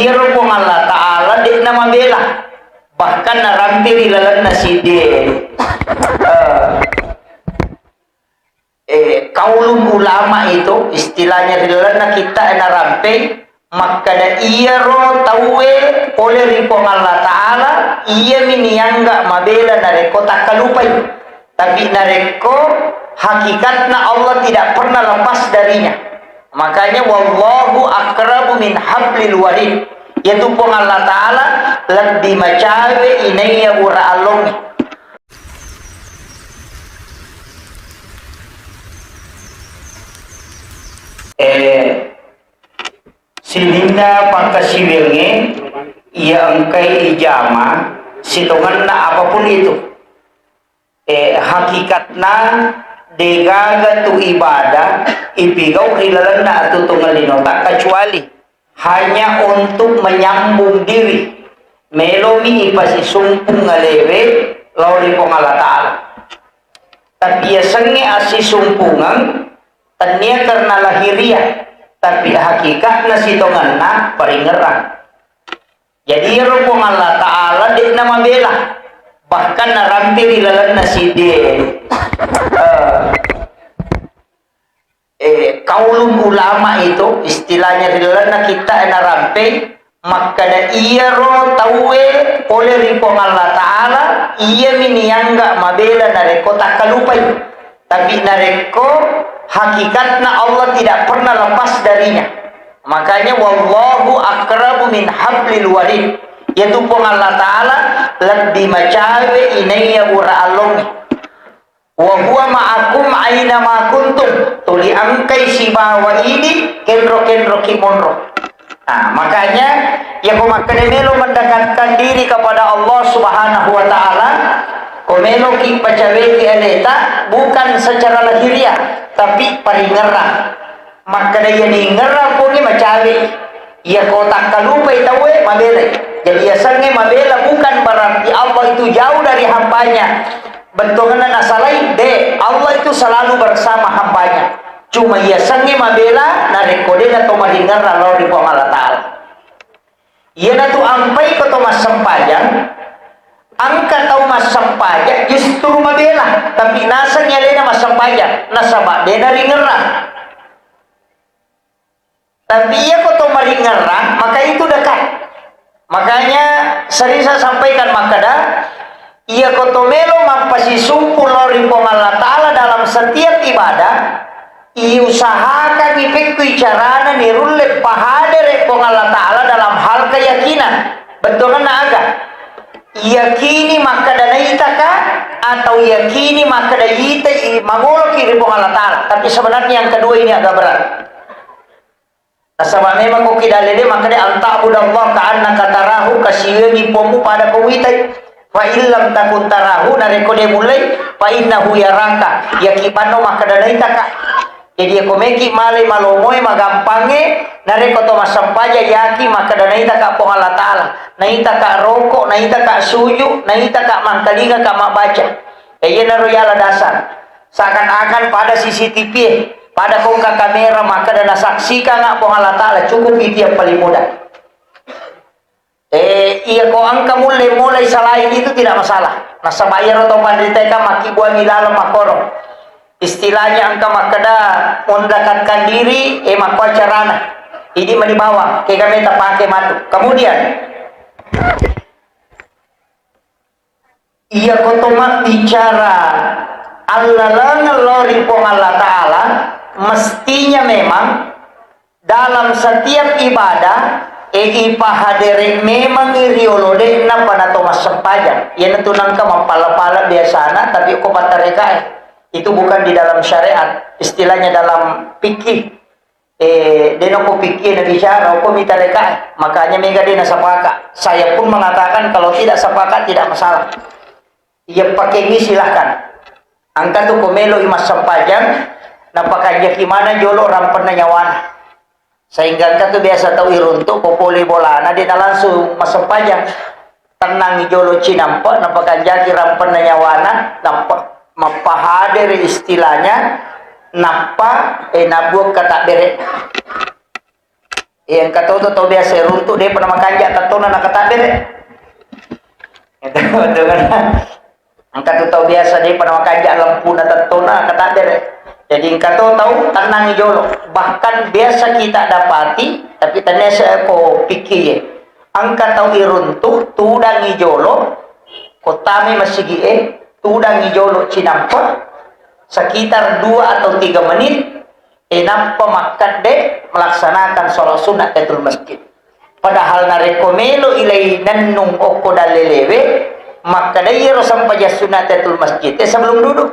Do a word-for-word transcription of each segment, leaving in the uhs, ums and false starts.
Iyaro Puang Allah Ta'ala de'na mabela, bahkan narampe ri lalenna siddi, eh, eh, kaulun ulama itu, istilahnya ri lalenna kitta e narampe, makkada iyaro tauwe pole ri Puang Allah Ta'ala, iyami niangga mabela narekko takkalupai. Tapi narekko hakikatna, Allah tidak pernah lepas darinya. Makanya, "Wallahu aqrabu min hablil warid." Yaitu Puang Allah Ta'ala lebbi macawe inaiya ura allongnge. Eh, sininna pakkasiwiangnge iya engkai ijama sitongenna apapun itu. Eh, hakikatna, degaga tu ibadah ipigau ri lalenna atuo tongeng linota, kecuali hanya untuk menyambung diri, melomi ipasisumpung alewe lao ri Puang Allah Ta'ala. Tapi yasengnge assisumpungeng, tennia karena lahiriah, tapi hakikatna sitongenna paringerrang. Jadi, iyaro Puang Allah Ta'ala de'na mabela, bahkan narampe ri lalenna siddi, eh, eh, kaulun ulama itu, istilahnya ri lalenna kitta e narampe, makkada iyaro tauwe pole ri Puang Allah Ta'ala, iyami niangga mabela narekko takkalupai. Tapi narekko hakikatna, Allah tidak pernah lepas darinya. Makanya, "Wallahu aqrabu min hablil warid." Yaitu Puang Allah Ta'ala lebbi macawe inaiya ura allongnge. "Wa huwa ma'akum aina ma kuntum." Tuli engkai sibawa idi kenro-kenroki monro. Nah, makanya, yako makkeda melo mendekatkan diri kepada Allah Subhanahu wa Ta'ala, ko meloki pacaweki aleta, bukan secara lahiriah, tapi paringerrang. Makkeda iya ningerrang Puangnge macawe. Yako takkalupai tauwe, mabelai. Jadi, yasengnge mabela bukan berarti Allah itu jauh dari hambanya. Bettuanna nasalai, de, Allah itu selalu bersama hambanya. Cuma yasengnge mabela narekko de nato maringerrang lao ri Puang Allah Ta'ala. Iyanatu ampai ko to massempajang, engka tau massempajang justru mabela, tapi naseng alena massempajang, nasaba de naringerrang. Tapi iya ko to maringerrang, maka itu dekat. Makanya sering saya sampaikan makkeda, iya ko to melo mappasisumpu lao ri Puang Allah Ta'ala dalam setiap ibadah, iusahakan ipekkui carana nirulle pahadere Puang Allah Ta'ala dalam hal keyakinan. Bettuanna aga? Yakini makkeda naitaka atau yakini makkeda ita i-, mangoloki ri Puang Allah Ta'ala. Tapi sebenarnya yang kedua ini agak berat. Nasaba memang ko ki dalele makkeda, "Anta'budallaha ka'annaka tarahu," kasiwiangngi Puangmu pada ko muitai. "Fa illam takun tarahu," narekko de mullei, "fa innahu yaraka," yaki banno makkeda naitaka. Jadi, ko meki malai malomoe magampangnge, narekko to massempajang yaki makkeda naitaka Puang Allah Ta'ala, naitaka roko, naitaka suju, naitaka mangkalingaka mabbaca. E, iyanaro yala dasar. Seakan-akan pada C C T V e, pada kongka kamera, makkeda nasaksikan Puang Allah Ta'ala, cukup itu yang paling mudah. E, iya ko engka mulle mulai selain itu tidak masalah. Nasaba iyaro tau panritae kan makkibuangi laleng makkoro. Istilahnya engka makkeda mendekatkan diri, e, makko carana. Idi mani bawang, kega meta pake matu. Kemudian, iya ko to mabbicara allalengeng lao ri Puang Allah Ta'ala, mestinya memang dalam setiap ibadah, e, ipahadere memang i riolo de nappa nato massempajang. Iyanatu nengka mappala-pala biasana, tapi ko pattarekae. Itu bukan di dalam syariat, istilahnya dalam fikih. E, de nako fikih na bicara, ko mitarekae. Makanya mega de nasapaka. Saya pun mengatakan kalau tidak sepakat tidak masalah. Iya pakengi silahkan. Engka tu ko meloi massempajang, napakanjaki mana jolo rampenna nyawana. Sehingga engka tu biasa tau iruntuk, ko pole bolana, de na langsung massempajang. Tennangi jolo cinampe, napakanjaki rampenna nyawana, nappa mappahadere istilahnya, nappa, eh, nabuang katabbere. Eh, engka to tau biasa runtu, depa namakanja tettona nakatabbere. Itu, itu kan. Engka tu tau biasa depa namakanja lampuna tettona, katabbere. Jadi engka to tau tennangi jolo. Bahkan biasa kita dapati, tapi tania se ko pikkie. Engka tau iruntu, tudangi jolo, ko tami masigi e, tudangi jolo cinampe, sekitar dua atau tiga menit, e, nappa makkedde melaksanakan sholat sunat tahiyatul masjid. Padahal narekko melo ilai nennung okko dallelewe, makkeda iyaro sempajang sunat tahiyatul masjid e sebelum duduk.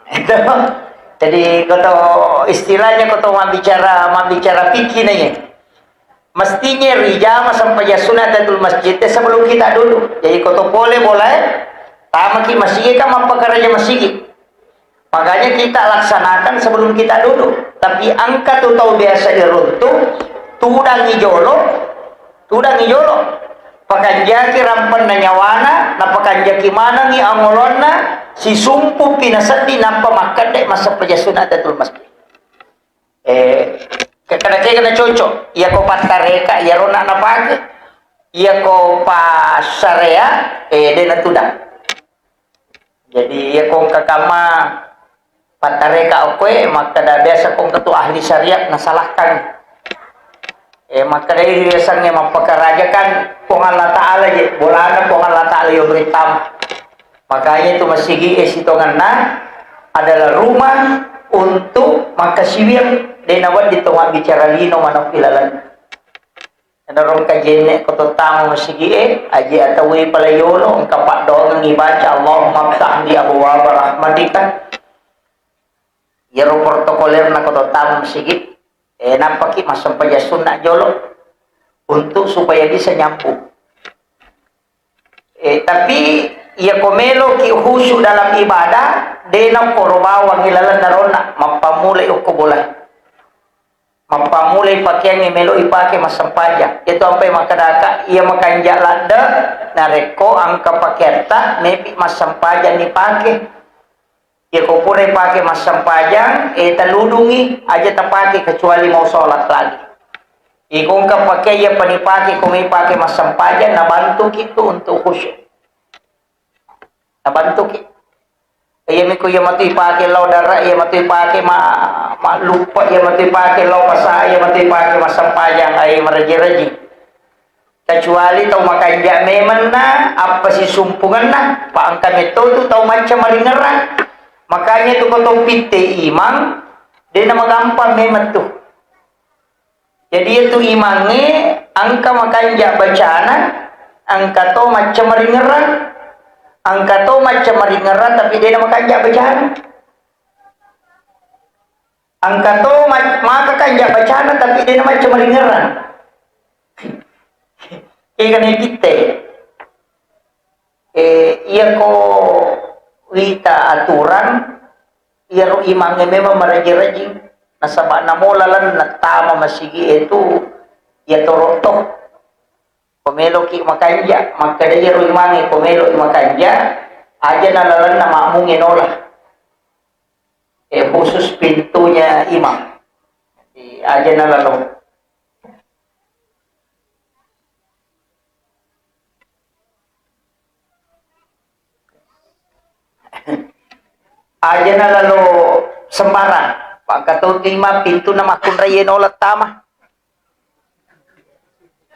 Itu. Jadi koto istilahnya koto mabbicara, mabbicara fikih naiye. Mestinya rijama sempajang sunat tahiyatul masjid e sebelum kita duduk. Jadi koto pole bola e, tamaki masigi kan mappakaraja masigi. Makanya kita laksanakan sebelum kita duduk. Tapi engka tu tau biasa iruntu, tudangi jolo, tudangi jolo. Pakanjaki rampenna nyawana, napakanjaki manengi angolonna, sisumpu pinaseddi, nappa makkedde massempajang sunat tahiyatul masjid. Eh, ke-, kada kega na cocok. Iyako pattareka, iyaro na napake. Iyako passarea, eh, de natudang. Jadi, iya ko engka kamma pattareka okkoe, makkeda biasa ko engka tu ahli syariat nasalahkan. Eh, makkeda iri riasengnge mappakarajakan Puang Allah Ta'ala je, bolana Puang Allah Ta'ala yo rittama. Makanya itu masigi e sitongenna adalah rumah untuk makkasiwiang, de nawedding to mabbicara lino manokki laleng. Enaro engka jenne ko to tama masigi e, aji atauwe pala yolo, engka paddoangeng ibaca, "Allahumma ftah li abwaba rahmatika." Iyaro protokolerna ko to tama masigi, e, nappaki massempajang sunna jolo untuk supaya bisa nyambung. E, tapi iya ko meloki khusyuk dalam ibadah, de nakkoro bawang ilalenna ronna, mappammulai okko bola. Mappammulai pakeangnge melo ipake massempajang. Itu ampai makkedaka, iya makanja ladde, narekko engka pakeatta, mepi massempajang nipake. Iya ko pura ipake massempajang, e, taludungi, aja tapake kecuali mau sholat lagi. Iko engka pakeang iya panipake, ko mai pake massempajang, nabantuki tu untuk khusyuk. Nabantuki. Iya miko iya matu ipake lao dara, iya matu ipake ma, ma luppa, iya matu ipake lao pasa, iya matu ipake massempajang, ai maraji-raji. Kecuali tau makanja memenna, apa sisumpungenna, pa engka metto tu tau macca maringerang. Makanya tu ko tau pitte imang, de namagampang memeng tu. Jadi, iyatu imangnge engka makanja bacana, engka to macca maringerang, engka to macca maringerang, tapi de namakanja bacana. Engka to ma-, maka kanja bacana, tapi de namacca maringerang. Kega napitte. Eh, iya ko wita aturan, iyaro imangnge memang maraji-raji, nasaba namo lalenna tama masigi e tu, iya torotto. Ko meloki makanja, makkeda iyaro imangnge ko meloki makanja, aja na lalenna makmungnge nola. Eh, khusus pintunya imam. Jadi, aja na lalo. Aja na lalo sembarang. Pangkatau lima pintu na makkunrai nola tama.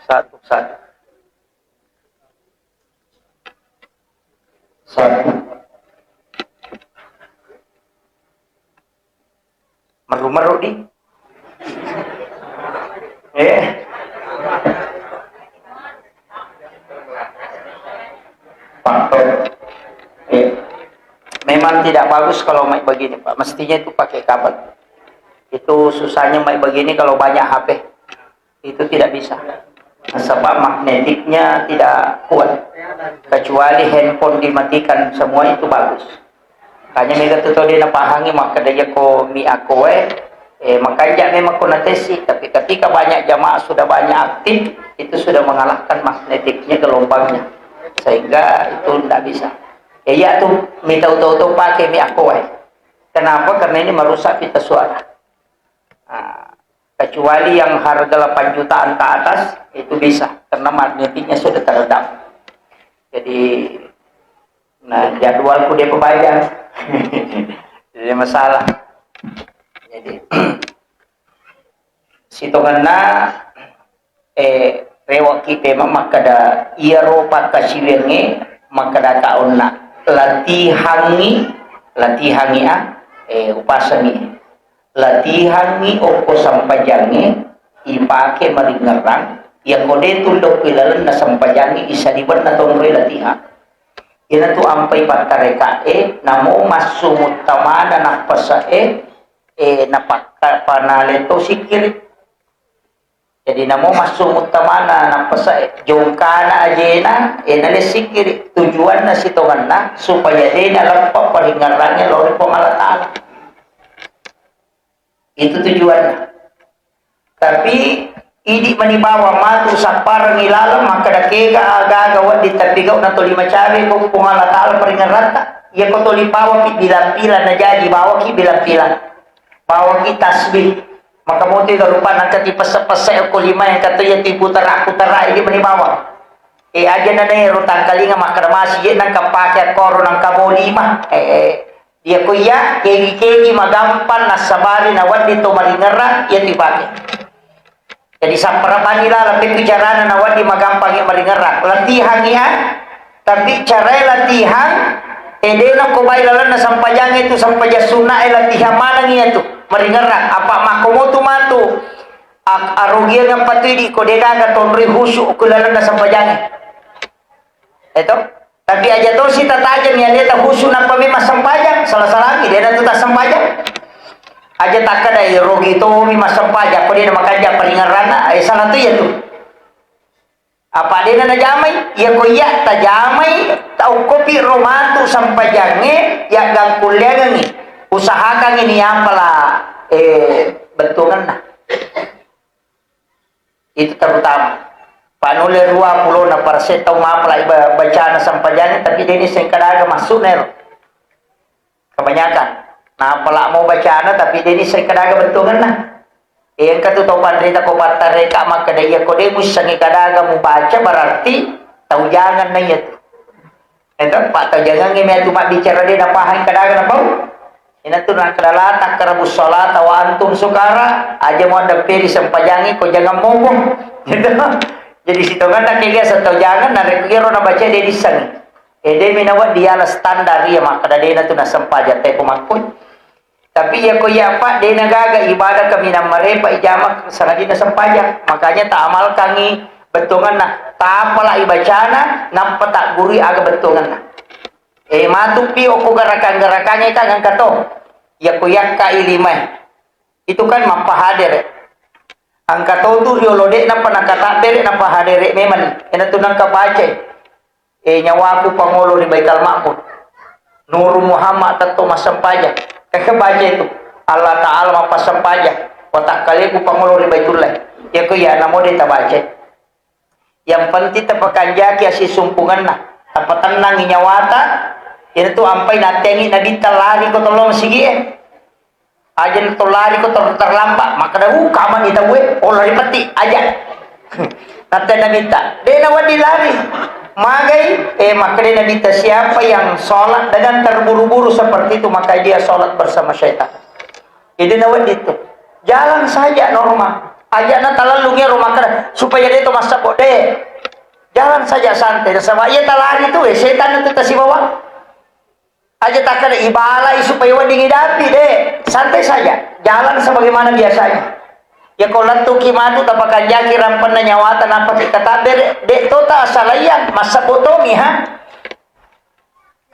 Satu, satu. Satu. Meru-meru di. Eh. Faktor. Eh. Memang tidak bagus kalau mic begini, Pak. Mestinya itu pakai kabel. Itu susahnya mic begini kalau banyak H P. Itu tidak bisa. Nasaba magnetiknya tidak kuat. Kecuali handphone dimatikan semua itu bagus. Makanya mega tu tau de napahangi makkeda iya ko mi akkoe, eh, makanja memang ko natesi, tapi ketika banyak jamaah sudah banyak aktif, itu sudah mengalahkan magnetiknya, gelombangnya. Sehingga itu ndak bisa. Ya, iya tu mi tau-tau pakai mi akkoe. Kenapa? Karena ini merusak pita suara. Nah, Kecuali yang harga delapan jutaan ke atas, itu bisa, karena magnetiknya sudah teredam. Jadi, nah, jadwalku dia pebajang. Jadi, masalah. Jadi, sitongenna, eh, rewakki pemang makkeda, iyaro pakkasiwiangnge makkeda taunna, latihangngi, latihangngi, ah, eh, upasengngi. Latihangngi okko sempajangnge ipake maringerrang, iyako de tullokki lalenna sempajangnge isaliwenna tonroi latihan. Iyanatu ampai pattarekae, namo massu muttamana nappasae, eh, napakka-, panale to sikkiri. Jadi, namo massu muttamana nappasae, jongkana ajena, eh, nale sikkiri. Tujuanna sitongenna supaya de naleppa paringerrangnge lao ri Puang Allah Taala. Itu tujuanna. Tapi idi mani bawang matu sapparengngi laleng makkeda kega aga-aga wedding tapigau na toli macawe ko Puang Allah Taala paringerratta. Iya ko toli pawa pi bilang-bilang na jaji bawaki bilang-bilang. Bawaki tasbih. Maka motu ga rupa nangka ti pesse-pesse ko lima yang kata iya ti putara-putara idi mani bawang. Eh, aja na ero tangkalinga makkeda masi je nangka pake akkoro nangka mo lima. Eh, eh. Iya ko iya, kegi-kegi magampang nassabari nawedding to maringerrang, iya tu ipake. Jadi, sapparabani laleng, pekku carana nawedding magampangi maringerrang. Latihangi, ah. Tapi carai latihan, eh, de nako bai lalenna sampajang itu, sampajang sunna, eh, latihan maneng iya tu. Maringerrang. Apa makko motu matu. Ak-, arugiang apa tu idi, ko de gaga tonroi khusyuk ku lalenna sampajang. Eto? Tapi aja tosi tatajeng ya leta khusyuk nappa memang sempajang, salah-salangi, de natu tassempajang. Aja takkeda, "Eh, rugi tomi massempajang, ko de na makanja paringerranna," eh, salah tu iya tu. Apa de na najamai? Iya ko iya tajamai, tau kopi ro matu sempajangnge, ya gangkulliangengi. Usahakangi ni apala, eh, bettuangenna. Itu terutama. Panulle dua puluh na persen tau mapalai ba-, bacana sempajangnge, tapi de nisseng kadaga maksudna ero. Kebanyakan. Napala mo bacana, tapi de nisseng kadaga bettuangenna. Eh, engka tu tau panrita ko pattareka makkeda, iya ko de mussengi kadaga mubaca, berarti tau jangan na iya tu. Ento, pattajangengngi matu mabbicara de napahang kadaga napau. Inatu nakkeda, "La taqrabus sholata wa antum sukara," aja muaddepperi sempajangngi ko jangan mobong. Gitu. Jadi sitongenna kega setau jangan, narekko iyaro nabaca de dissengngi. Eh, de minawa diala standar iya makkeda de natu nasempajang te ko makkoi. Tapi iya ko iya, Pak, de nagaga ibadah kaminang marepa ijama sangadinna sempajang. Makanya taamalkangi bettuangenna. Tapalai bacana, nappa taggurui aga bettuangenna. Eh, matupi okko garakang-garakangnge kan engka to. Iya ko yakka i limae. Itu kan mappahadere. Engka to tu riolo de nappa nakatabbere, napahadere memang. Ena tu nangka bacai. Eh, nyawaku pangolo ri Baitul Ma'mur. Nuru Muhammad tetto massempajang. Eh, baca itu. Allah Ta'ala mappassempajang. Watakkaleku pangolo ri Baitullah. Iya ko iya namo de tabaca. Yang penting tapakanjaki asisumpungenna. Tapatennangi nyawata. Itu ampai nattengi Nabitta lari ko tollo masigi e. Aja na to lari ko ter-, terlambat, makkeda, "Uh, kamani tauwe, oh, lari petti, aja." Natte Nabitta, de nawedding lari. Magai, eh, makkeda Nabitta, "Siapa yang sholat dengan terburu-buru seperti itu, maka dia sholat bersama syaitan." Jadi nawedding tu. Jalan saja normal. Aja na talellung ero makkeda, "Supaya de to massebbo de." Jalan saja santai. Nasaba iya talari tu, eh, setan itu tasibawa. Aja takkeda ibalai supaya wedding idapi, de. Santai saja. Jalan sebagaimana biasanya. Ya, ko lettuki matu tapakanjaki rampenna nyawata, nappa ki katabbere, de to ta asalaian, massebbo tomi, ha?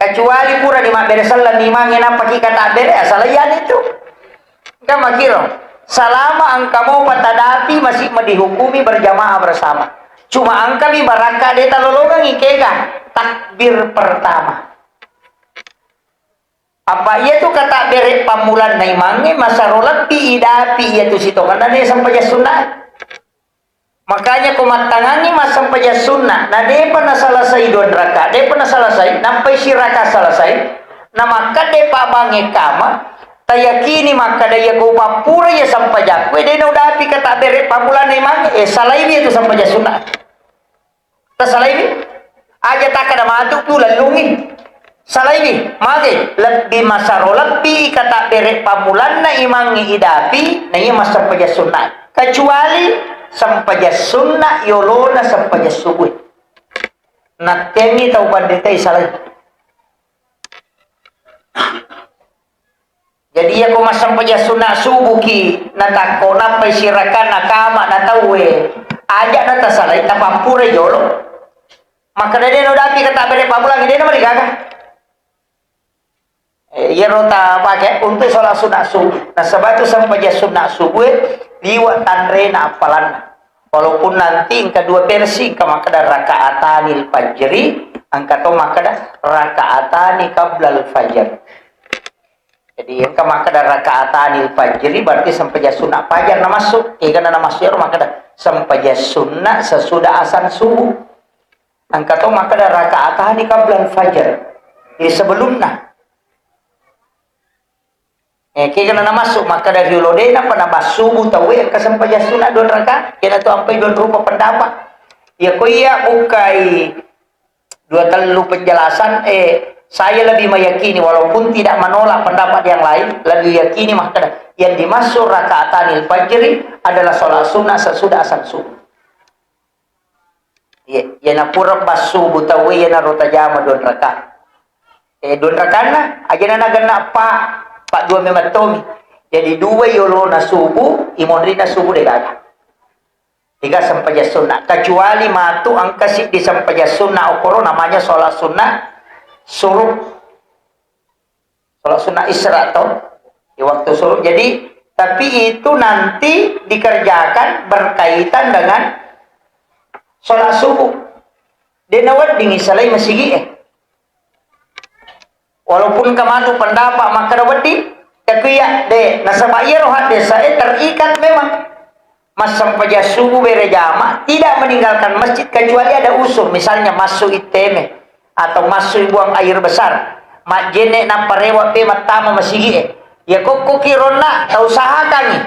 Kecuali pura di mabbere selleng imangnge nappa ki katabbere, asalaian itu. Kan makiro. Selama engka mopa tadapi, masih dihukumi berjamaah bersama. Cuma engkami barakka de talolongengi kega takbir pertama. Apa iya tu katabbere pammulanna imangnge masaro lebbi idapi iya tu sitongenna de sempajang sunna. Makanya ko mattangangi massempajang sunna, na depa nasalasai dua raka, depa nasalasai, nampai siraka salasai, na makkadde pabbangnge kama, Tayakini makkeda, iya ko pappura iya sempajakku, eh, de' naudapi katabbere' pammulanna imangnge, eh, salaiwi itu sempajang sunna. Tasalaiwi? Aja takkeda matu pi ulellungngi. Salaiwi, mage, lebbi masaro lebbi katabbere' pammulanna imangnge idapi, na iya massempajang sunna. Kecuali sempajang sunna yolona sempajang subuh. Nattengngi tau panrita isalai. Jadi, iya ko massempajang sunna subuh ki, natakko nappai sirakana kama na tauwe, aja natasalai, tapappurai jolo. Makkeda de' naudapi katabbere' pammulang, de' namarigaga. Eh, iyaro tapake untuk sholat sunat subuh. Nasaba tu sempajang sunat subuh, eh, liwa' tanrena appalanna. Walaupun nanti engka dua versi, engka makkeda rakaatanil fajri, engka to makkeda rakaatani qablal fajar. Jadi engka makkeda rakaatanil fajri berarti sempajang sunat fajar namassu. Kegana namassu ero makkeda sempajang sunat sesudah asan subuh. Engka to makkeda rakaatani qablal fajar. Jadi sebelumna. Eh, kegana namassu makkeda riolo de' napa nabassubu tauwe engka sempajang sunat dua rakaat. Kena tu ampai dua rupa pendapat. Ya ko iya bukai dua tellu penjelasan, eh, saya lebih meyakini walaupun tidak menolak pendapat yang lain, lebih yakini makkeda yang dimaksud rakaatanil fajri adalah sholat sunnah sesudah asan subuh. Iya, iya napura bassubu tauwe, iya naro tajama dua rakaat. Eh, dua rakaatna, aja na nagenna pa, pa dua memang tomi. Jadi dua yolona subuh, imonrina subuh de' gaga. Tiga sempajang sunnah. Kecuali matu engka siddi sempajang sunnah okoro namanya sholat sunnah suruh. Sholat sunnah Isra to, di waktu suruh. Jadi, tapi itu nanti dikerjakan berkaitan dengan sholat subuh. De' nawedding isalai masigi, eh. Walaupun engka matu pendapat makkeda wedding, tapi ya de', nasaba iyaro haddesae terikat memang. Massempajang subuh berjamaah, tidak meninggalkan masjid kecuali ada uzur, misalnya masuk I T M atau masuk buang air besar, majjenne' nappa rewe' pe mattama masigi e. Ya kokko kironna tausahakangi.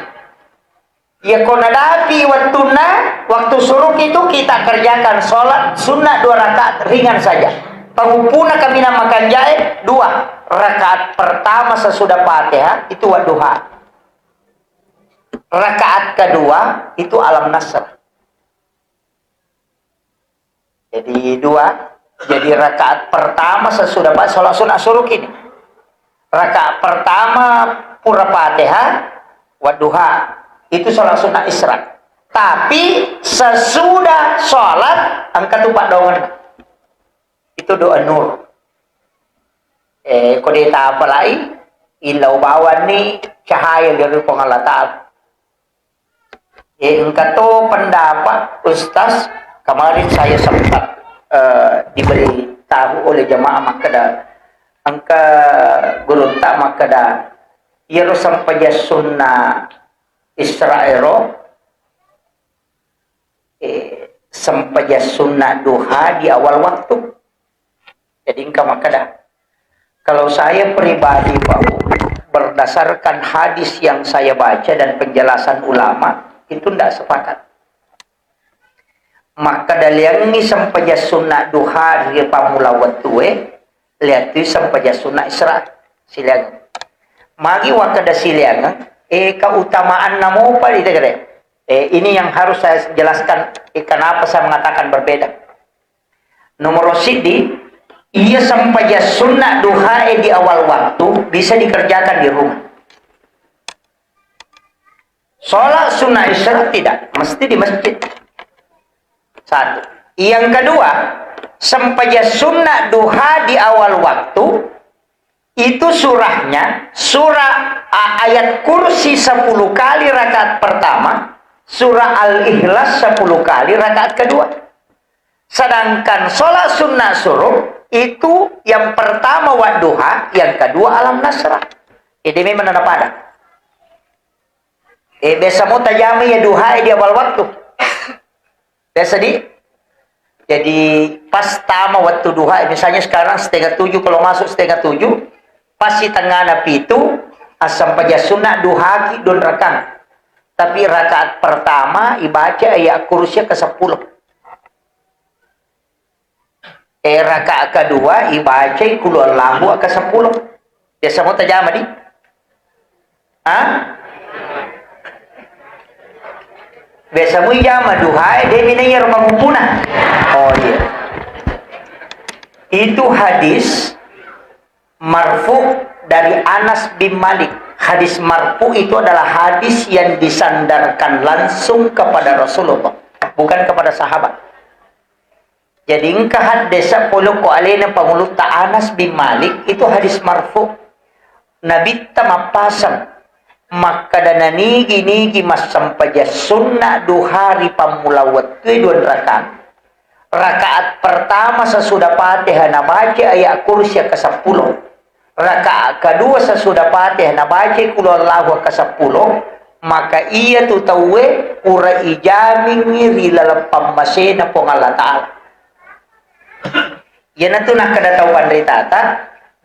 Ya ko nadapi wettunna, waktu suruh itu kita kerjakan sholat sunnah dua rakaat ringan saja. Pangupuna kaminang makanja'e dua, rakaat pertama sesudah Fatihah itu wadduha. Rakaat kedua itu Alam Nasr. Jadi dua. Jadi rakaat pertama sesudah ba-, sholat sunnah suruh ini. Rakaat pertama pura Fatihah, wadduha. Itu sholat sunnah Isra. Tapi sesudah sholat, engka tu paddoangenna. Itu doa nur. Eh, ko de' tapalai, illau bawanni cahaya dari Puang Allah Ta'ala. Eh, engka to pendapat, Ustaz, kemarin saya sempat, eh, diberitahu oleh jemaah makkeda, engka gurutta makkeda, iyaro sempajang sunnah Isra ero, eh, sempajang sunnah duha di awal waktu. Jadi engka makkeda, kalau saya pribadi, Pak, berdasarkan hadis yang saya baca dan penjelasan ulama, itu ndak sepakat. Makkeda liangi sempajang sunnah duha ri pammula wettue, liatui sempajang sunnah Isra. Silaing. Magi wakkeda silaing, eh, keutamaanna mopa di tegere. Eh, ini yang harus saya jelaskan, eh, kenapa saya mengatakan berbeda. Nomor siddi, iya sempajang sunnah duhae di awal waktu bisa dikerjakan di rumah. Sholat sunnah Isra tidak, mesti di masjid. Satu. Yang kedua, sempajang sunnah duha di awal waktu itu surahnya, surah a-, ayat kursi sepuluh kali rakaat pertama, surah Al-Ikhlas sepuluh kali rakaat kedua. Sedangkan sholat sunnah suruh itu yang pertama wadduha, yang kedua alam nasra. Jadi memang nada pada. Eh, biasa mau tajami ya duha di awal waktu. Biasa di, jadi pas tama waktu duha, misalnya sekarang setengah tujuh, kalau masuk setengah tujuh, pas di tengah pitu, Assempajang sunna duhaki dua rakang. Tapi rakaat pertama ibaca ayat kursi ke sepuluh. Eh, rakaat kedua ibacai qul huwallahu ke sepuluh. Biasa mo tajama di? Hah? Biasa mu ijama duha, eh, de minai ro panguppuna. Oh iya. Itu hadis marfu dari Anas bin Malik. Hadis marfu itu adalah hadis yang disandarkan langsung kepada Rasulullah, bukan kepada sahabat. Jadi engka haddesa polokko alena pangulutta Anas bin Malik itu hadis marfu. Nabitta mappasang makkada nanigi-nigi massempajang sunna duha ri pammula wettue dua rakang. Rakaat pertama sesudah Fatihah nabaca ayat kursi ke sepuluh. Rakaat kedua sesudah Fatihah nabaca qul huwallahu ke sepuluh, maka iya tu tauwe pura ijamingi ri laleng pammasena Puang Allah Ta'ala. Iyanatu nakkeda tau panritata,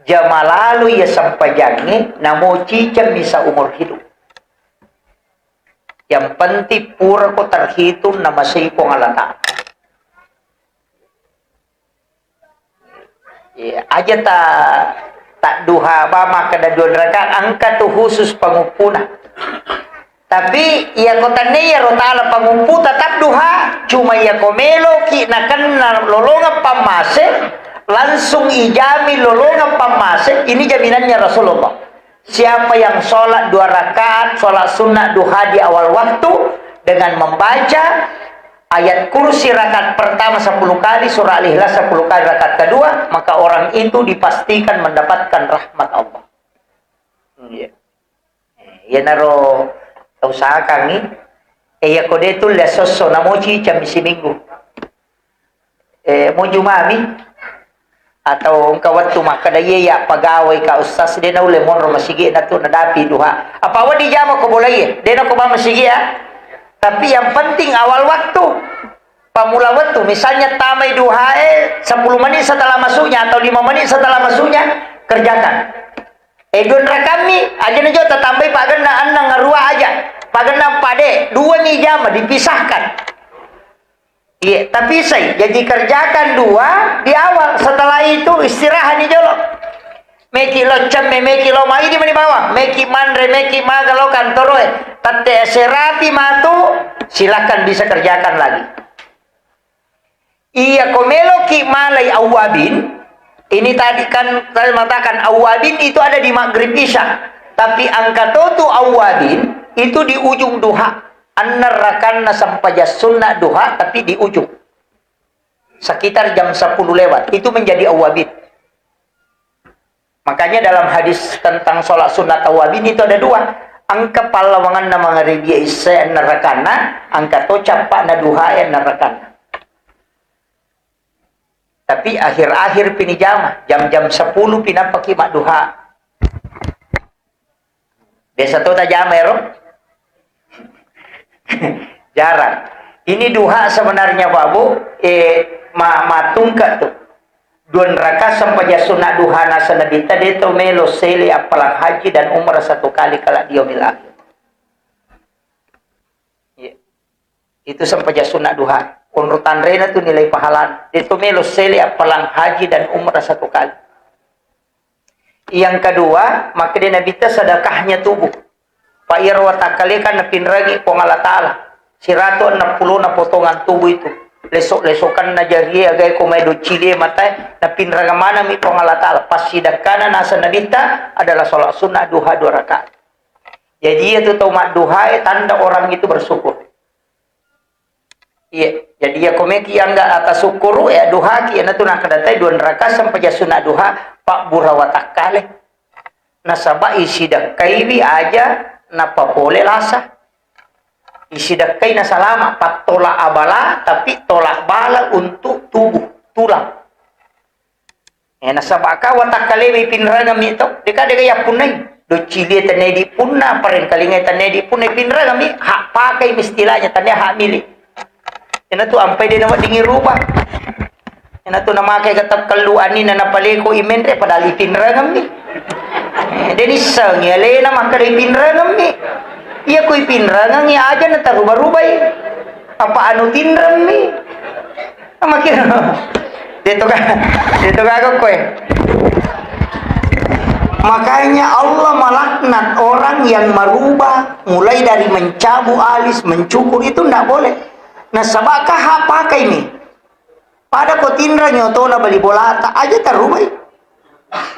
jama lalo iya sempajangnge, namo ciceng misa umur hidup. Yang penting pura ko terhitung namasei Puang Allah Ta'ala. Iya, aja ta, ta duha ba makkeda dua rakaat, engka tu khusus panguppuna. Tapi iya ko tenne iya ro taala panguppu tetap duha, cuma iya ko meloki nakenna lolongeng pammase, langsung ijami lolongeng pammase, ini jaminannya Rasulullah. Siapa yang sholat dua rakaat, sholat sunnah duha di awal waktu dengan membaca ayat kursi rakaat pertama sepuluh kali, surah Al-Ikhlas sepuluh kali rakaat kedua, maka orang itu dipastikan mendapatkan rahmat Allah. Iya. Eh, iyanaro tausahakangngi. Eh, iya ko de tulle sosso namoci ciceng mi siminggu. Eh, mo jumami atau engka wettu makkeda, "Iya, iya, pegawai ka Ustaz, de naulle monro masigi na tu nadapi duha." Apa wedding jama ko bolaie, de nako ba masigi ya. Tapi yang penting awal waktu, pamula wettu, misalnya tamai duhae sepuluh menit setelah masuknya atau lima menit setelah masuknya, kerjakan. Eh, dua rakammi, aja na jota tambai pagenna enneng arua aja. Pagenna pade, dua mi jama dipisahkan. Iya, tapi sai, jadi kerjakan dua di awal, setelah itu istirahat di jolo. Meki lo cemme, meki lo mai di mani bawang, meki manre, meki maga lo kantoroe. Tette serapi matu, silakan bisa kerjakan lagi. Iya, ko meloki malai awwabin, ini tadi kan saya mengatakan awwabin itu ada di maghrib isya. Tapi angka totu awwabin itu di ujung duha. Enneng rakanna sempajang sunnah duha, tapi di ujung. Sekitar jam sepuluh lewat, itu menjadi awwabin. Makanya dalam hadis tentang sholat sunat awwabin itu ada dua. Engka pallawanganna mangaribia isya enneng rakanna, engka to cappa'na duha enneng rakanna. Tapi akhir-akhir pini jama, jam-jam sepuluh pinappaki madduha. Biasa to tajama ero? Jarang. Ini duha sebenarnya, Pak Bu, eh, ma-, matungka tu. Dua rakaat sempajang sunat duha naseng Nabitta, de to melo sele appalang haji dan umrah satu kali kelak di yaumil akhir. Iya. Itu sempajang sunat duha. Onro tanrena tu nilai pahala. De to melo sele appalang haji dan umrah satu kali. Yang kedua, makkeda Nabitta sedekahnya tubuh. Pa iyaro watakkaleka napinrangi Puang Allah Ta'ala. Siratu enneng pulona potongan tubuh itu. Lesok-lesokanna jarie, agae ko mai doccilie matae, napinrang manengmi Puang Allah Ta'ala. Passidekkana naseng Nabitta adalah sholat sunnah duha dua rakaat. Jadi, iya tu tau madduhae tanda orang itu bersyukur. Iya, jadi iya ko meki angga atasukkuru, ya duhaki, iyanatu nakkeda tai dua rakaat sempajang sunat duha, pabbura watakkale. Nasaba isidekkaiwi aja napapole lasa. Isidekkai nasalama, pattolak abala, tapi tolak bala untuk tubuh, tulang. Eh, nasaba ka watakkalewe pinrangemmi to, deka deka yappunnai. Doccilie tennedi punna, parengkalingai tennedi punna, pinrangemmi, hak pakai istilahnya, tania hak milik. Iyanatu ampai de naweddingi rubah. Iyanatu namakai gatab kellu anina napaleko imenre padahal ipinrangemmi. Eh, de nissengi alena makkeda ipinrengemmi. Iya ko ipinrengengi aja nataruba-rubai. Apa anu tinremmi? Makkiro. Deto ga, deto gaga koe. Makanya Allah melaknat orang yang merubah, mulai dari mencabut alis, mencukur, itu ndak boleh. Nasaba kaha pakai mi. Pada ko tinrangi otona bali bolata, aja tarubai.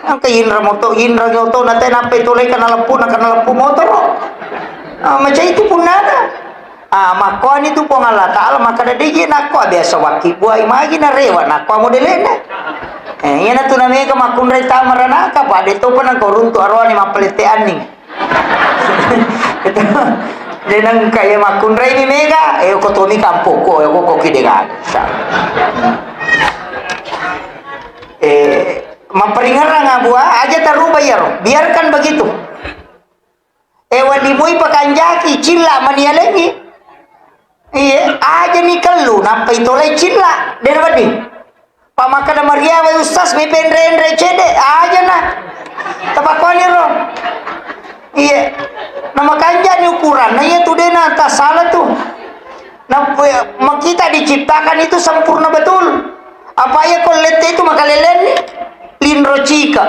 Engka inrang oto, inrangi otona, te nappai tolai kana leppu, na kana leppu motoro. Ah, macam itu punnana. Ah, makkuani tu Puang Allah Ta'ala, makkeda, "Deje nakko biasa wakki buai magi narewa nakko modelena." Eh, iyana tu namega makkunrai tama ranaka, pa de topa nangko runtu aroane mappalette anning. Itu. De nengka iya makkunrai mi mega, eh, ko tomi kampokko, eh, ko, ko kidega. Eh, mapperingerang abua, aja taruba iyaro. Biarkan begitu. Eh, wedding moi pakanjaki, cilla manialengi. Iya, aja ni kellu, nappai tolai cilla, de wedding. Pamakkeda mariawa ustaz, mi penre-enre cede, aja na. Tapakuani ro. Iya. Na makanja ni ukuran, na iya tu de na tasala tu. Na makita diciptakan itu sempurna betul. Apa iya ko lette itu makaleleng ni? Linro cika.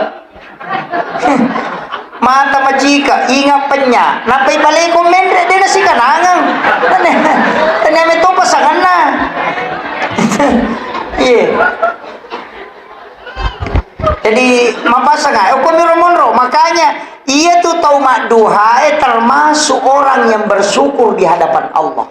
Mata macika, inga penya. Nappai paleko menre, de nasikanangeng. Tania, tania metopa sanganna. Iya. Jadi, mapasang ae, okko miro monro. Makanya, iya tu tau madduhae termasuk orang yang bersyukur di hadapan Allah.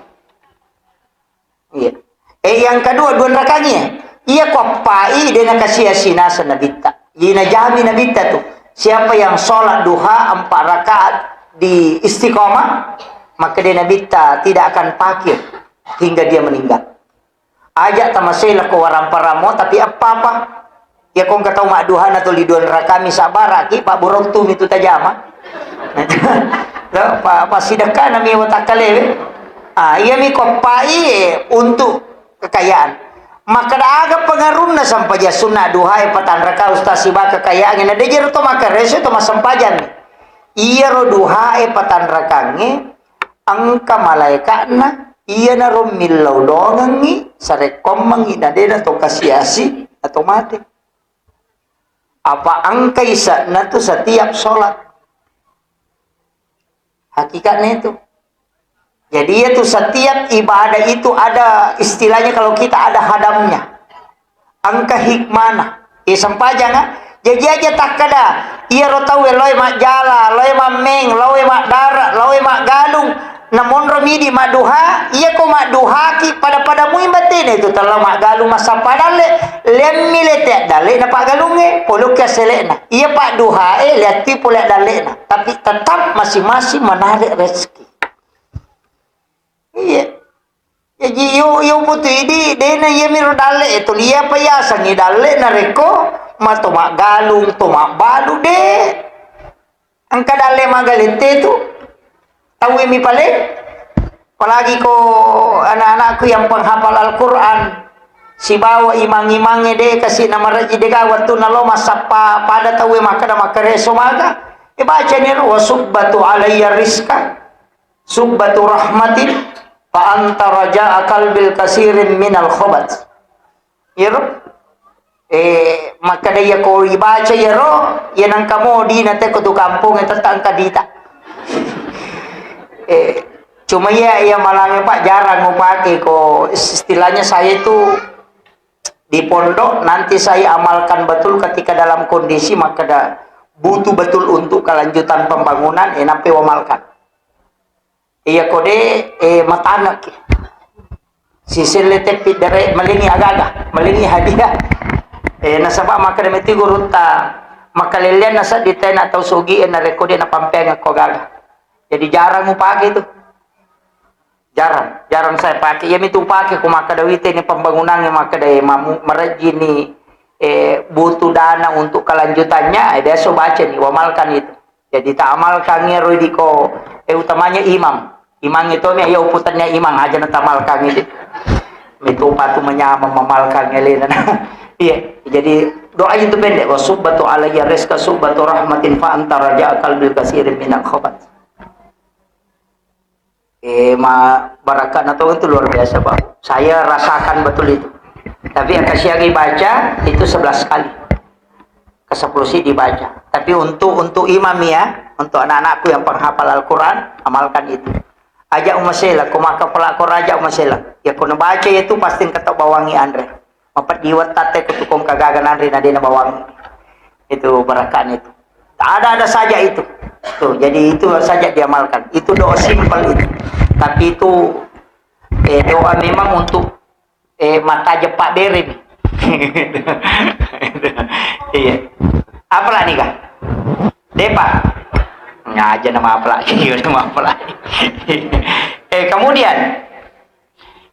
Iya. Eh, yang kedua, dua rakaatnya. Iya ko appai de nakasiasi naseng Nabitta. Iya najami Nabitta tu. Siapa yang sholat duha empat rakaat di istiqomah, maka dia Nabitta tidak akan fakir hingga dia meninggal. Aja tamasei lako waramparamo, tapi apa-apa. Iya ko engka tau madduhana tuli dua rakami sabaraki, pabburottu mi tu tajama. Pa, pasidekka nami watakkalewe. Ah, iya mi ko appai, eh, untuk kekayaan. Makkeda aga pengarunna sempajang sunna duhae patanraka ustaz siba kekayaan, na dejero to makkareso to massempajang. Iyaro duhae patanrakangnge engka malaeka'na, iyanaro millau dongengngi, sarekkoammengngi, na dena to kasiasi atau mate. Apa engka ise'na tu setiap sholat. Hakikatnya itu. Jadi, itu setiap ibadah itu ada istilahnya, kalau kita ada hadamnya. Engka hikmana. Eh, sempajang, ah. Jaji aja takkada, iyaro tauwe loe majjala, loe mammeng, loe maddara, loe maggalung. Namonro midi madduha, iya ko madduhaki pada-pada mui batena itu tellau maggalung massappa dalle, lemmi lete dalle na paggalungnge, poloki assele'na. Iya padduhae, leattui pole dalle na. Tapi tetap masing-masing menarik rezeki. Iya. Jaji, yo, yo putu idi, dena iya miro dalle, eh, tuli apa yasengngi dalle, narekko mato maggalung, to mabbalu, de. Engka dalle magalette tu, tauwe mi pale. Apalagi ko anak-anakku yang penghafal Al-Quran, sibawa imang-imangnge de kasi na maraji de ga wettunna lo massappa pada tauwe makkeda makkareso maga. E baca ni ro, "Wa subbatu alayya rizqa." Subbatu rahmatin fa anta raja'a qalbil kasirin minal khobat. Iyaro, eh, makkeda iya ko ibaca iyaro, iya nangka mo dina te ko tu kampung, eh, tetta engka dita. Eh, cuma iya, iya malange, Pak, jarang upake ko, istilahnya saya itu di pondok, nanti saya amalkan betul ketika dalam kondisi makkeda butuh betul untuk kelanjutan pembangunan, eh, nampe wamalkan. Iya ko de, eh, matanekki. Siselle teppi dere, malingi agaga, malingi hadiah. Eh, nasaba makkeda meti gurutta, makkalelleanna seddi tena tau sugi, eh, narekko de napampeang ko gaga. Jadi jarang upake tu. Jarang, jarang saya pake. Iya mitu upake ko makkeda wite ni pembangunannya makkeda, eh, mamu-, marejji ni, eh, butuh dana untuk kelanjutannya, eh, biasa baca ni, wamalkan itu. Jadi, taamalkangngi ro idiko, eh, utamanya imam. Imam itu mi, ayo uputannya imam aja na tamalkangngi di. Itu patu menyamang mamalkangngi alena. Iya, jadi doa itu pendek. Wa subbatu alayya rizqa subbatu rahmatin fa anta raja'a qalbil kasirin minal khabat. Eh, ma-, barakatna tau itu luar biasa, Pak. Saya rasakan betul itu. Tapi yang kasih lagi baca itu sebelas kali. Ke sepuluh sih dibaca. Tapi untuk, untuk imam ya, untuk anak-anakku yang penghafal Al-Quran, amalkan itu. Aja umasela, ko maka pelakor aja umasela. Ya ko nabaca itu pasti engka tau bawangi anre. Mapeddi wettate ko tukung kagaga nanre na dena bawang. Itu barakan itu. Ada-ada saja itu. Tuh, jadi itu saja diamalkan. Itu doa simpel itu. Tapi itu, eh, doa memang untuk, eh, mata jepak bere nih. Iya. Apalah nih, Kak? Depa. Ngaja nama apalah. Iya, nama apalah. Eh, kemudian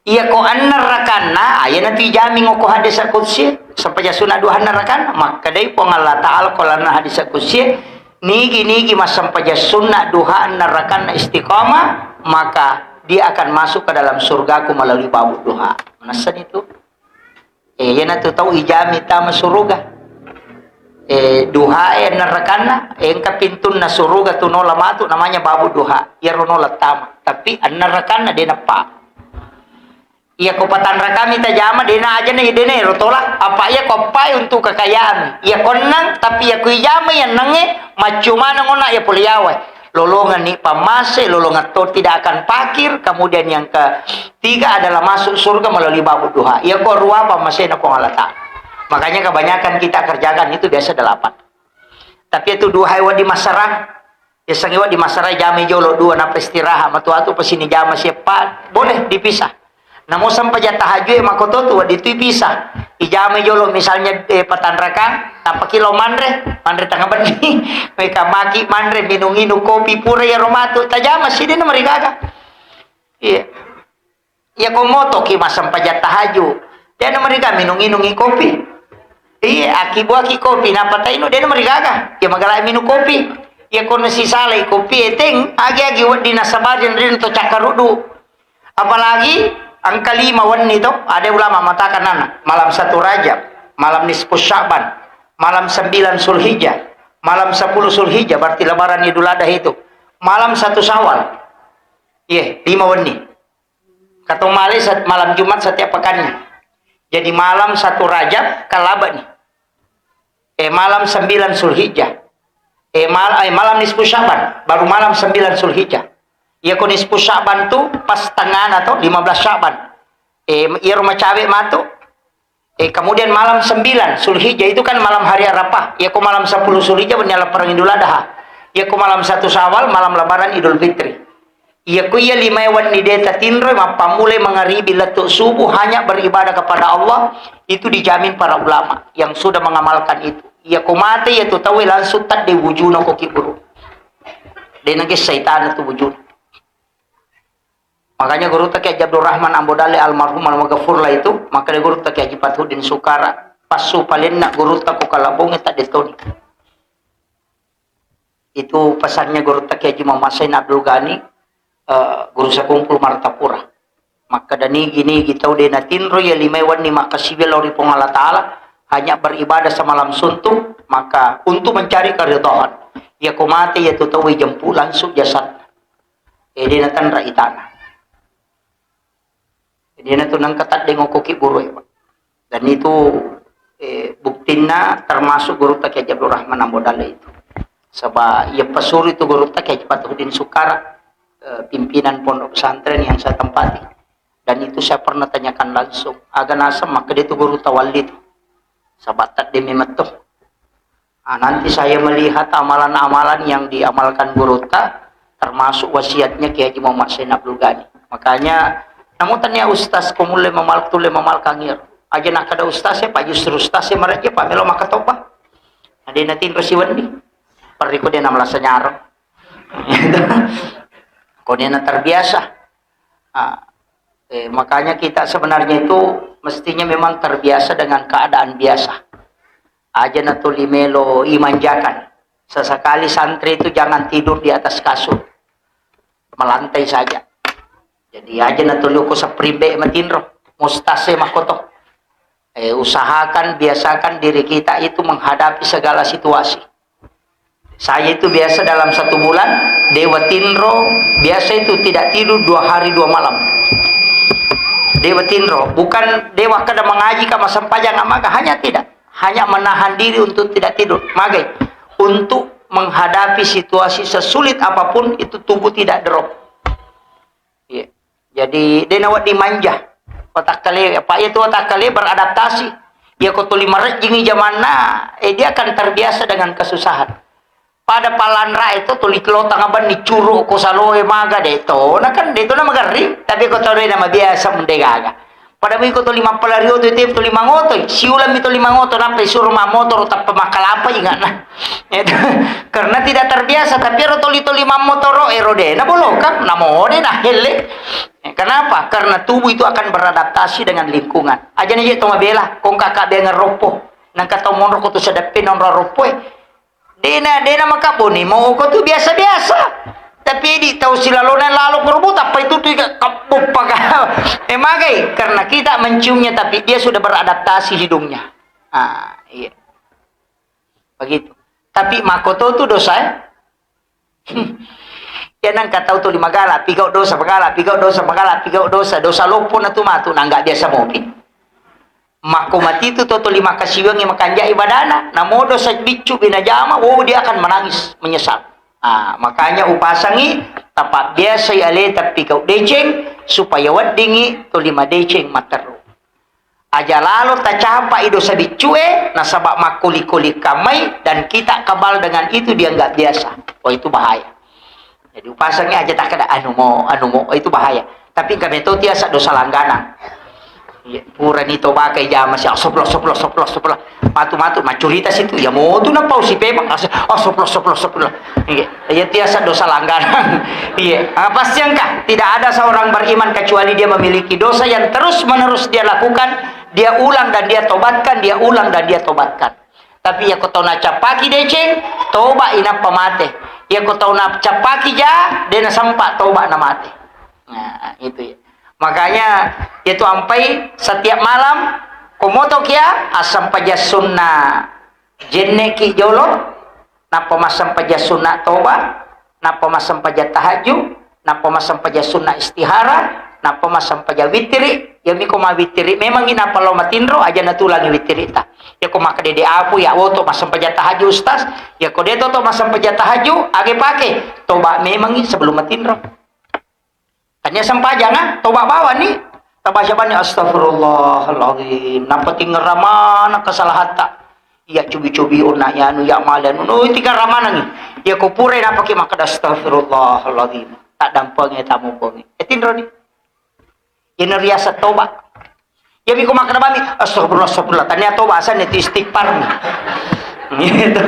Iya ko annerrakanna, ayana tu ijami ngoko hadis kutsi, sempaja sunna duha annerrakanna, makkedai Puang Allah Ta'ala ko lanna hadis kutsi, nigi-nigi massempaja sunna duha annerrakanna istiqamah, maka dia akan masuk ke dalam surgaku melalui babu duha. Manessani tu. Eh, iyana tu tau ijami tama suruga. Eh, duha e annerrakanna, eh, engka pintunna suruga tu nola matu namanya babu duha. Iyaro nola tama. Tapi annerrakanna de nappa. Iya ko patanrakami tajama, dena aja nih, dena ero tolak. Apa iya ko appai untuk kekayaan? Iya ko ennang, tapi iya ko ijama iya ennangnge, maccumana ngona iya pole yawa. Lolongan ni pammase, lolongan to tidak akan pakir. Kemudian yang ketiga adalah masuk surga melalui babu duha. Iya ko rua pammasena Puang Allah Ta'ala. Makanya kebanyakan kita kerjakan itu biasa delapan. Tapi itu duha e wedding massarang. Yasengnge wedding massarang, ijamai jolo dua, nappa istirahat, matu-atu pasini jama sieppa, boleh dipisah. Namo sempaja tahajud e makoto tu wedding tu ipisah. Ijamai jolo misalnya, eh, patanrakang, nappa ki lao manre, manre tengah benni. Meka maki manre, minung-inung kopi pura iyaro matu, tajama si dena marigaga. Iya. Iya ko motoki massempajang tahajud, dena marigaga minung-inungi kopi. Iya, akkibuaki kopi, nappa tainu, dena marigaga. Iya magala minung kopi. Iya ko nasisalai kopi, eteng, agi-agi wedding nasabari, dena to cakkaruddu. Apalagi engka lima wenni to, ada ulama mengatakan nana, malam satu Rajab, malam nisfu Sya'ban, malam sembilan Zulhijjah, malam sepuluh Zulhijjah, berarti lebaran Idul Adha itu, malam satu Syawal. Iya, lima wenni. Katong male sat-, malam Jumat setiap pekannya. Jadi malam satu Rajab, kalaba nih. Eh, malam sembilan Zulhijjah. Eh, mal-, eh, malam nisfu Sya'ban, baru malam sembilan Zulhijjah. Iya ko nisfu Sya'ban tu pas tengahna to, lima belas Sya'ban. Eh, iya rumah cabe matu. Eh, kemudian malam sembilan Zulhijjah itu kan malam hari Arafah. Iya ko malam sepuluh Zulhijjah, wenni lappareng Idul Adha. Iya ko malam satu Syawal, malam lebaran Idul Fitri. Iya ko iya lima wenni de tatinro, mappammulai mangaribi lettu subuh hanya beribadah kepada Allah, itu dijamin para ulama yang sudah mengamalkan itu. Iya ko mate iya tu tauwe langsung tadde wujuna ko kiburu. De nagessa itana tu wujuna. Makanya gurutta Kiai Haji Abdurrahman Ambo Dalle almarhum almaghfurlah itu, makanya gurutta Kiai Haji Fathuddin Sukara, passu palenna gurutta ko Kalabonge tadde toni. Itu pesannya gurutta Kiai Haji Muhammad Sain Abdul Ghani, eh, guru sekumpul Martapura. Makkeda nigi-nigi tau de natinro iya lima wenni makkasiwiang lao ri Puang Allah Ta'ala, hanya beribadah semalam suntuk, maka untuk mencari keridhaan. Iya ko mate iya tu tau ijempu langsung jasad. Eh, de natanra itana. Jadi, iyana tu nengka tadde ngokko kiburu e, Pak. Dan itu, eh, buktinna termasuk gurutta Kiai Haji Abdurrahman Ambo Dalle itu. Saba iya pasuru itu gurutta Kiai Haji Fathuddin Sukara, eh, pimpinan pondok pesantren yang saya tempati. Dan itu saya pernah tanyakan langsung, aga naseng makkeda itu gurutta Walli itu. Saba tadde memetto. Ah, nanti saya melihat amalan-amalan yang diamalkan gurutta, termasuk wasiatnya Kiai Haji Muhammad Sain Abdul Ghani. Makanya, namu tania ustaz ko mulle mamal-, tulle mamalkang iyaro. Aja nakkeda ustaz e, Pak, justru ustaz e marejje, Pak, melo makkatobba. Nah, de natinro siwenni. Parri ko de namalasa nyareng. Ko de na terbiasa. Ah, eh, makanya kita sebenarnya itu mestinya memang terbiasa dengan keadaan biasa. Aja natuli melo imanjakan. Sesekali santri itu jangan tidur di atas kasur. Melantai saja. Jadi aja natuli ko spring bed matinro. Mustase makoto. Eh, usahakan, biasakan diri kita itu menghadapi segala situasi. Saya itu biasa dalam satu bulan, dewa tinro, biasa itu tidak tidur dua hari dua malam. Dewa tinro, bukan dewa kada mengaji, kama sempajang, amaga, hanya tidak. Hanya menahan diri untuk tidak tidur. Magai, untuk menghadapi situasi sesulit apapun itu tubuh tidak drop. Iya. Jadi, de' nawedding manja. Watakkale, apa iya tu watakkale beradaptasi. Iya ko tuli marejjingi jamanna, eh, dia akan terbiasa dengan kesusahan. Pada palanra itu tuli lotang abenni curu ko saloe maga de' to. Nah kan de' to na magarri, tapi ko tau de' na mabiasa mun de' gaga. Pada mui ko tuli mappalari oto itu tuli mangoto, siulang mi tuli mangoto, nappa isuro mammotoro tappa makkalapa ingatna. Itu, karena tidak terbiasa, tapi ero toli-toli mammotoro, ero de' na bolokang, namo de' na helle. Eh, kenapa? Karena tubuh itu akan beradaptasi dengan lingkungan. Aja na je' to mabela, kong kakak benga roppo. Nang kata monro ko tu sedeppe nonro roppo, eh. De' na, de' na makabboni, mau ko tu biasa-biasa. Tapi di tau silalona lalo korbo, tappa itu tu iga kabboppa ka. Eh, magai, karena kita menciumnya, tapi dia sudah beradaptasi hidungnya. Ah, iya. Begitu. Tapi makkoto tu dosa, eh? Ya nang katau tuli magala, pigau dosa, magala, pigau dosa, magala, pigau dosa, dosa loppo na tu matu, nangga biasa mopi. Makko mati tu to tuli makasiwengi makanjai badana, namo dosa biccu binajama, wow, dia akan menangis, menyesal. Ah, makanya upasangi, tapabbiasai aleta pigau deceng, supaya weddingi tuli madeceng matteru. Aja lalo tacapai dosa biccue, nasaba makkuli-kuli kamai, dan kita kebal dengan itu, dianggap biasa. Oh, itu bahaya. Jadi upasangi aja takkeda, "Anu mo, anu mo," oh, itu bahaya. Tapi engka metoti asa dosa langganang. Iya, purani to bakai jama si, astagfirullah, astagfirullah, astagfirullah, astagfirullah. Matu-matu, macurita situ, ya motu napau si pemang, as-, astagfirullah, astagfirullah, astagfirullah. Iya, iya, tiasa dosa langganan. Iya, ah, pasti engka. Tidak ada seorang beriman kecuali dia memiliki dosa yang terus-menerus dia lakukan, dia ulang dan dia tobatkan, dia ulang dan dia tobatkan. Tapi ya ko tau nacappaki deceng, toba inappa mate. Ya ko tau nacappaki ja, de nasempa toba na mate. Nah, itu ya. Makanya, itu ampai setiap malam, ko moto kia, asam paja sunna. Jenneki jolo, nappa massempajang sunna toba, nappa massempajang tahajud, nappa massempajang sunna istihara, nappa massempajang witiri, yami ko mawitiri memangi nappa lao matinro, aja natulangi witiri ta. Ya ko makkeda de apu, ya woto massempajang tahajud, Ustaz. Ya ko de toto massempajang tahajud, age pake, toba memangi sebelum matinro. Tania sempajang, ah, toba bawani. Tabaca bani, "Astagfirullahaladzim." Nappa tingerra maneng kesalahatta. Iya cubi-cubi, oh, na, ya anu, ya male anu. No, tingerra manengi. Iya ko purai napaki makkeda, "Astagfirullahaladzim." Tak dampengi tamu bongi. Eh, tinroni. Iya nariasa toba. Iya, miko makkeda bami, "Astagfirullah, astagfirullah." Tania toba, asanna itu istighfar mi. Gitu.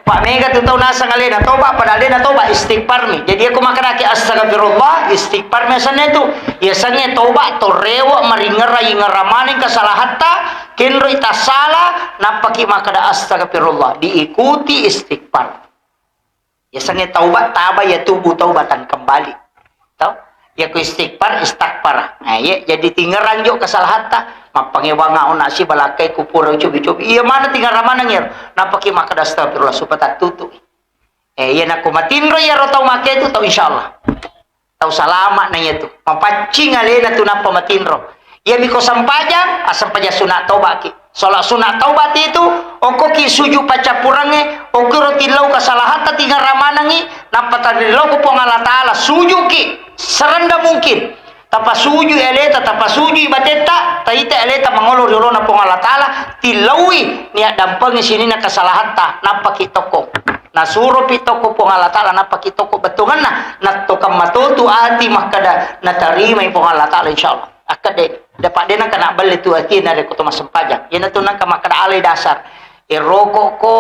Pak mega tu tau nasang alena toba, padahal alena toba istighfar mi. Jadi aku makkedaki astagfirullah, istighfar mi asanna itu. Iya sange toba, to rewe, maringerra, ingerra maneng kesalahatta, kenroi tassala, nappaki makkeda astagfirullah, diikuti istighfar. Yasengnge taubat, taba yatubu taubatan kembali. Tau? Yako istighfar, istaghfar. Nah, iya, jadi tingerang jo kesalahatta, mappangewanga ona sibalakkai kupura ucubi-cubi. Iya mana tingerang maneng iyaro? Nappaki makkeda astagfirullah supaya tattutu. Eh, iya nako matinro iyaro tau make itu tau insyaallah. Tau salama na iyatu. Mapaccing alena tu nappa matinro. Iyami ko sempajang, assempajang sunat taubaki. Sholat sunat taubat itu, okkoki suju paccappurengnge, okkiro tillau kesalahatta tingerang manengi, nappa tarillau ko Puang Allah Ta'ala, sujuki serendam mungkin. Tapasuju aleta, tapasuju batetta, taita aleta mangolo ri olona Puang Allah Ta'ala, tillaui niat dampengi sininna kesalahatta, nappaki tokko. Nasuropi tokko Puang Allah Ta'ala, nappaki tokko bettuangenna, nattokang matotu ati makkeda natarimai Puang Allah Ta'ala, insyaallah. Akkedde, dapat dena kena belle tu ati narekko to massempajang. Iyanatu nengka makkeda alai dasar. E rokok ko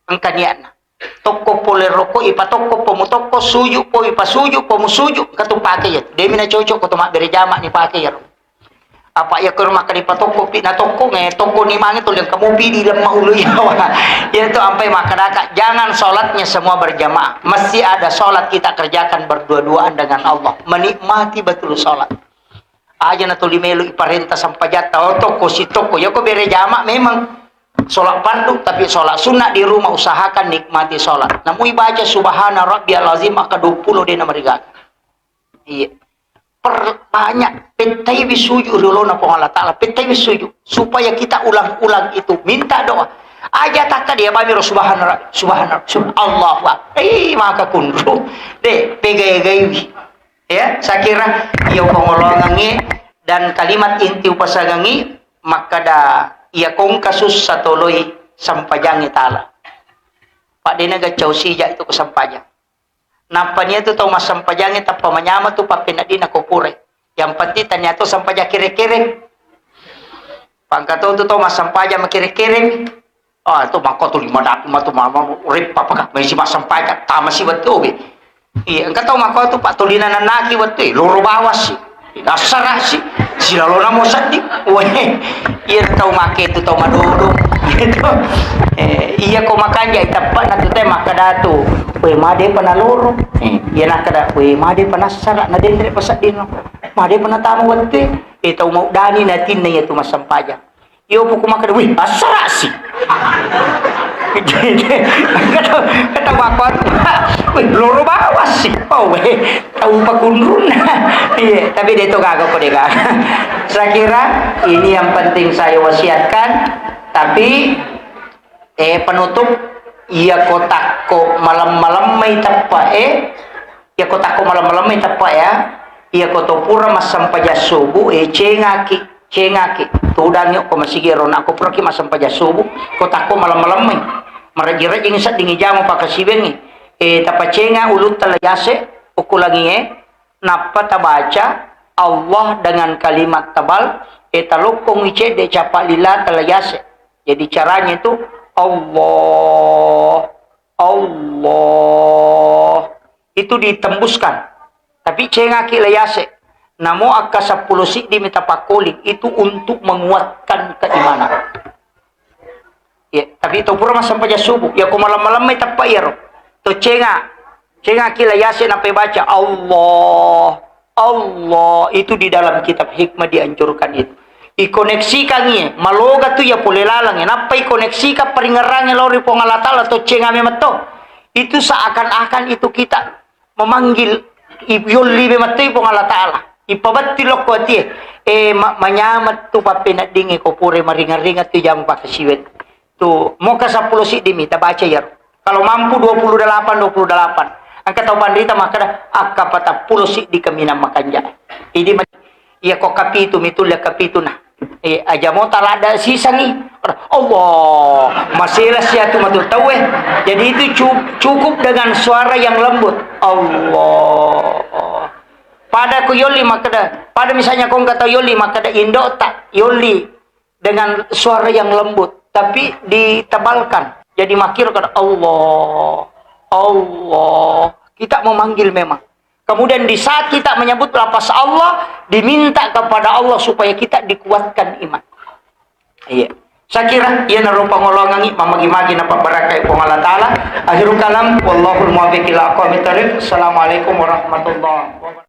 engka niatna. Tokko pole rokok, ipatokko po mutokko, suju po, ipasuju po musuju, engka tu pake iyatu. Demi na cocok ko to mabbere jama ni pake iyaro. Apa iya koro makkeda patokko pi na tokko nge tokko ni mange to lengka mopi di lemma ulu yawa. Iya tu ampai makkedaka, jangan sholatnya semua berjamaah. Mesti ada sholat kita kerjakan berdua-duaan dengan Allah. Menikmati betul sholat. Aja na tuli melo iparenta sampajatta, oh, tokko si tokko. Yako bere jama memang sholat fardu, tapi sholat sunnah di rumah usahakan nikmati sholat. Namu ibaca subhana rabbiyal azim akka dua puluh de na marigaga. Iya. Perbanyak, pettaiwi sujud ri olona Puang Allah Ta'ala, pettaiwi sujud. Supaya kita ulang-ulang itu. Minta doa. Aja takka dia bami ro subhana rabb-, subhana rabb-, subhana-, Allahu Akbar. Eh, maka kunru. De, pegai-gaiwi. Ya, saya kira iya pengolongangi dan kalimat inti upasangangi makkada iya kongka sussa toloi sampajangi tala. Pak dena gacau sijak itu ke sampajang. Nappa nia tu tau massampajangi tappa manyama tu pappeneddina ko pure. Yang penting tania tu sampajang kere-kere. Pangka to tu tau massampajang makere-kere. Ah, tu makko tu lima daki matu mama reppa paka maisi massampajang tama si wettu be. Iya, engka tau makko tu pak tulina nanaki wettu, eh, loro bawasi. Nassara si, silalona mo seddi. Weh, iya tau make tu tau madodo. Gitu. Eh, iya ko makanja itappa na tu te makkada tu. Weh, made pa naloro. Eh, iya nakkada, weh, made pa nassara, na denre pa seddino. Made pa natama wettu. Eh, tau mau dani natinna iya tu massampajang. Iyo, poko makkeda, "Wih, assarasi." Kata, kata bapak, "Wih, loro bawasi." Oh, weh, tau pakunrunna. Iya, tapi dia itu kagak kok dia kagak. Saya kira ini yang penting saya wasiatkan. Tapi, eh, penutup, iya kotakko malam-malam mai teppa, eh, Iyako takko malam-malam mai teppa ya, iyako to pura massampajang subuh, eh, cengaki, cengaki. Tudang yuk ko masigi ro, nako puraki massampajang subuh, ko takko malam-malam mai. Marejji-rejjingi seddingi jamu pakasibengi. Eh, tapacenga ulutta layase, ukulangi, eh, nappa tabaca Allah dengan kalimat tebal, eh, talokkongi cedde capa lila talayase. Jadi caranya itu Allah, Allah. Itu ditembuskan. Tapi cengaki layase. Namo akka seppulo siddi mita pakkoling itu untuk menguatkan keimanan. Ya, tapi to pura massampajang subuh. Ya ko malam-malam mai teppa iyaro. To cenga. Cengaki layase nappai baca Allah. Allah itu di dalam kitab hikmah dianjurkan itu. Ikoneksikan iya, maloga tu iya pole laleng, nappa ikoneksikan paringerrangnge lao ri Puang Allah Ta'ala to cenga memang to. Itu seakan-akan itu kita memanggil i-, yolli memang to Puang Allah Ta'ala. Ipabatti lokko atie. Eh, ma-, manyamat tu pappeneddingnge ko pure maringa-ringa tu jamu pakasiwen. Tu, moka seppulo siddi mi tabaca iyaro. Kalau mampu dua puluh delapan, dua puluh delapan. Engka tau panrita makkeda, akka patappulo siddi kaminang makanja. Idi ma-, iya ko kapitu mi tulle kapitu na. Eh, aja mo talada sisangi. Allah, masela siatu matu tau eh. Jadi itu cu-, cukup dengan suara yang lembut. Allah. Pada ku yolli makkeda, pada misalnya ko engka tau yolli makkeda indota, yolli dengan suara yang lembut, tapi ditebalkan. Jadi makkiro kada Allah, Allah. Kita memanggil memang. Kemudian di saat kita menyebut lafaz Allah, diminta kepada Allah supaya kita dikuatkan iman. Iya. Saya kira iya naro pangolongangi mamagi-magi napa barakai Puang Allah Ta'ala. Akhirul kalam, wallahul muwaffiq ila aqwamit thariq. Assalamualaikum warahmatullahi wabarakatuh.